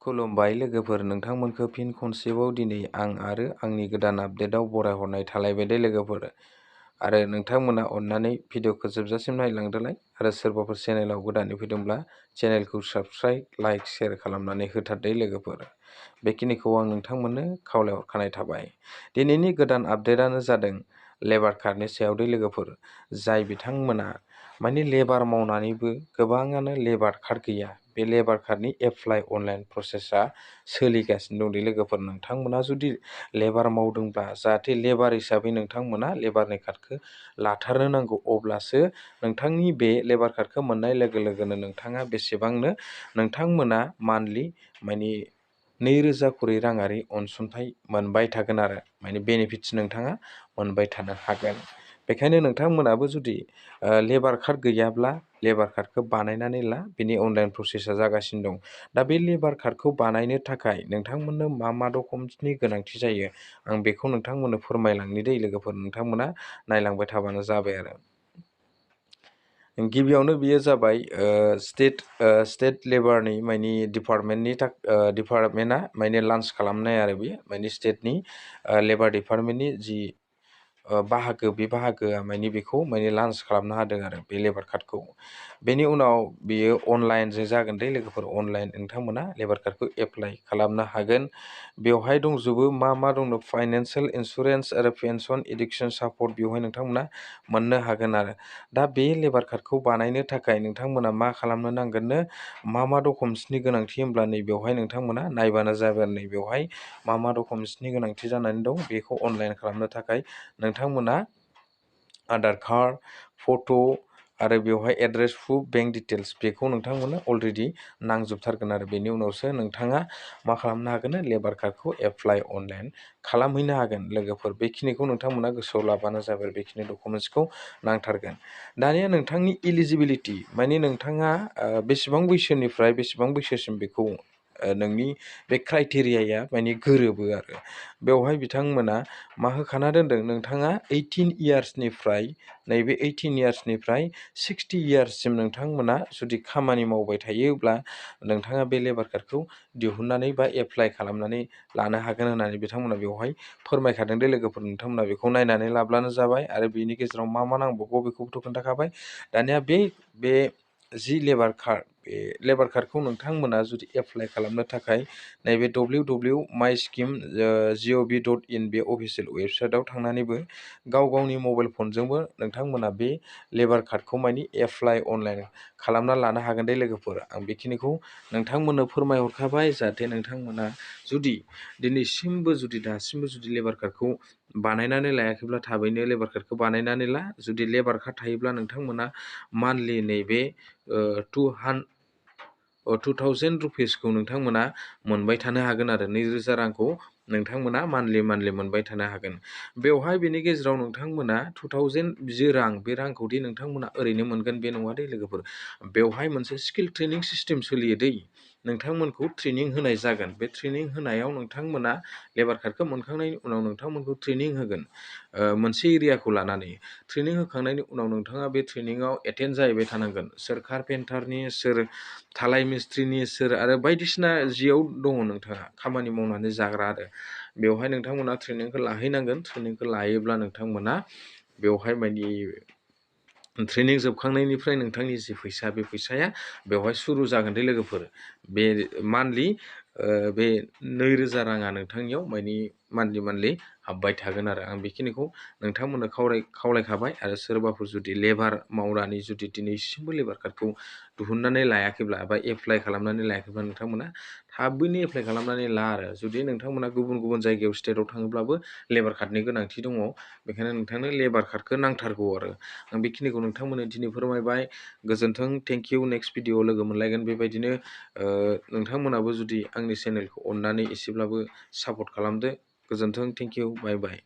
खुलुमबाय लोगोफोर, नोंथांमोनखौ फिन खनसेबाव दिनै आं आरो आंनि गोदान आपडेटआव बरायहरनाय थालायबाय दे लोगोफोर। आरो नोंथांमोना अननानै भिडिअखौ जोबजासिम नायलांदोलाय आरो सोरबाफोर चेनेलाव गोदानै फैदोंब्ला चेनेलखौ साबस्क्राइब, लाइक, शेयार खालामनानै होथारदे लोगोफोर। बेखिनिखौ आं नोंथांमोननो खावलायहरखानाय थाबाय। दिनैनि गोदान आपडेटआनो जादों लेबार कार्डनि सायाव दे लोगोफोर। जाय बिथांमोना माने लेबार मावनानैबो गोबाङानो लेबार कार्ड गैया, बे लेबार कार्डनि एप्लाइ अनलाइन प्रसेसा सोलिगासिनो दं दे लोगोफोर। नोंथांमोना जुदि लेबार मावदोंब्ला जाहाथे लेबार हिसाबै नोंथांमोना लेबारनि कार्डखौ लाथारनो नांगौ, अब्लासो नोंथांनि बे लेबार कार्डखौ मोननाय लोगो लोगोनो नोंथाङा बेसेबांनो नोंथांमोना मान्थलि माने 2000 खरि राङारि अनसुंथाइ मोनबाय थागोन आरो माने बेनिफिट्स नोंथाङा मोनबाय थानो हागोन। बेखायनो नोंथांमोनाबो जुदि लेबार कार्ड गैयाब्ला लेबार कार्डखौ बानायनानै ला, बेनि अनलाइन प्रसेसा जागासिनो दं। दा बे लेबार कार्डखौ बानायनो थाखाय नोंथांमोननो मा डकुमेन्ट्सनि गोनांथि जायो, आं बेखौ नोंथांमोननो फोरमायलांनि दे लोगोफोर। नोंथांमोना नायलांबाय थाबानो जाबाय आरो। गिबियावनो बियो जाबाय स्टेट लेबारनि माने डिपार्टमेन्टआ माने लन्च खालामनाय आरो बेयो माने स्टेटनि लेबार डिपार्टमेन्टनि जि बाहागो, बे बाहागोआ माने बेखौ माने लन्च खालामनो हादों आरो बे लेबार कार्डखौ। बेनि उनाव बियो अनलाइनजों जागोन दे लोगोफोर। अनलाइन नोंथांमोना लेबार कार्डखौ एप्लाइ खालामनो हागोन। बेवहाय दंजोबो मा दङ, फाइनान्सियेल, इन्सुरेन्स आरो पेनसन, इडुकेसन सापर्ट बेवहाय नोंथांमोना मोननो हागोन आरो। दा बे लेबार कार्डखौ बानायनो थाखाय नोंथांमोना मा खालामनो नांगोननो, मा डकुमेन्ट्सनि गोनांथि होमब्ला नै बेवहाय नोंथांमोना नायबानो जागोन। नै बेवहाय मा डकुमेन्ट्सनि गोनांथि जानानै दं, बेखौ अनलाइन खालामनो थाखाय नोंथांमोना आधार कार्ड, फट' आरो बेवहाय एड्रेस प्रुफ, बेंक डिटेल्स बेखौ नोंथांमोना अलरेडि नांजोबथारगोन आरो। बेनि उनावसो नोंथाङा मा खालामनो हागोन, लेबार कार्डखौ एप्लाइ अनलाइन खालामहैनो हागोन लोगोफोर। बेखिनिखौ नोंथांमोना गोसोआव लाबानो जाबाय, बेखिनि डकुमेन्ट्सखौ नांथारगोन। दानिया नोंथांनि इलिजिबिलिटि माने नोंथाङा बेसेबां बैसोनिफ्राय बेसेबां बैसोसिम बेखौ नोंनि बे क्राइटेरियाया माने गोरोबो आरो। बेवहाय बिथांमोना मा होखाना दोनदों, नोंथाङा 18 इयार्सनिफ्राय नैबे 18 इयार्सनिफ्राय 60 इयार्ससिम नोंथांमोना जुदि खामानि मावबाय थायोब्ला नोंथाङा बे लेबार कार्डखौ दिहुननानै बा एप्लाइ खालामनानै लानो हागोन होननानै बिथांमोना बेवहाय फोरमायखादों दे लोगोफोर। नोंथांमोना बेखौ नायनानै लाब्लानो जाबाय। आरो बेनि गेजेराव मा नांबावगौ बेखौबोथ' खोन्थाखाबाय। दानिया बे जि लेबार कार्ड, बे लेबार कार्डखौ नोंथांमोना जुदि एप्लाइ खालामनो थाखाय नैबे www.myscheme.gov.in बे अफिसियेल वेबसाइटआव थांनानैबो गावनि मबाइल फनजोंबो नोंथांमोना बे लेबार कार्डखौ माने एप्लाइ अनलाइन खालामना लानो हागोन दे लोगोफोर। आं बेखिनिखौ नोंथांमोननो फोरमायहरखाबाय, जाहाथे नोंथांमोना जुदि दासिमबो जुदि लेबार कार्डखौ बानायनानै लायाखैब्ला थाबैनो लेबार कार्डखौ बानायनानै ला। जुदि लेबार कार्ड थायोब्ला नोंथांमोना मान्थलि नैबे 2000 रुपिसखौ नोंथांमोना मोनबाय थानो हागोन आरो। 2000 रांखौ नोंथांमोना मान्थलि मोनबाय थानो हागोन। बेवहाय बेनि गेजेराव नोंथांमोना 2000 जि रां, बे रांखौदि नोंथांमोना ओरैनो मोनगोन बे नङा दे लोगोफोर। बेवहाय मोनसे स्किल ट्रेनिं सिस्टेम सोलियो दै। नोंथांमोनखौ ट्रेनिं होनाय जागोन। बे ट्रेनिं होनायाव नोंथांमोना लेबार कार्डखौ मोनखांनायनि उनाव नोंथांमोनखौ ट्रेनिं होगोन मोनसे एरियाखौ लानानै। ट्रेनिं होखांनायनि उनाव नोंथाङा बे ट्रेनिङाव एटेन्ड जाहैबाय थानांगोन। सोर कारपेन्टारनि, सोर धालाय मिस्ट्रिनि, सोर आरो बायदिसिना जियाव दङ नोंथाङा खामानि मावनानै जाग्रा आरो। बेवहाय नोंथांमोना ट्रेनिंखौ लाहैनांगोन। ट्रेनिंखौ लायोब्ला नोंथांमोना बेवहाय माने ट्रेनिं जोबखांनायनिफ्राय नोंथांनि जि फैसा, बे फैसाया बेवहाय सुरु जागोन दे लोगोफोर। बे मान्थलि बे 2000 राङा नोंथांनियाव माने मान्थलि हाबबाय थागोन आरो। आं बेखिनिखौ नोंथांमोननो खावलायखाबाय। आरो सोरबाफोर जुदि लेबार मावनानै जुदि दिनैसिमबो लेबार कार्डखौ दिहुननानै लायाखैब्ला बा एप्लाइ खालामनानै लायाखैब्ला नोंथांमोना थाबैनो एप्लाइ खालामनानै ला आरो। जुदि नोंथांमोना गुबुन जायगायाव स्टेटआव थाङोब्लाबो लेबार कार्डनि गोनांथि दङ, बेखायनो नोंथांनो लेबार कार्डखौ नांथारगौ आरो। आं बेखिनिखौ नोंथांमोननो दिनै फोरमायबाय। गोजोन्थों, थेंक इउ। नेक्स्ट भिडिअआव लोगो मोनलायगोन बेबायदिनो। नोंथांमोनाबो जुदि आंनि चेनेलखौ अननानै एसेब्लाबो सापर्ट खालामदो। गोजोन्थों, थेंक इउ, बाय बाय।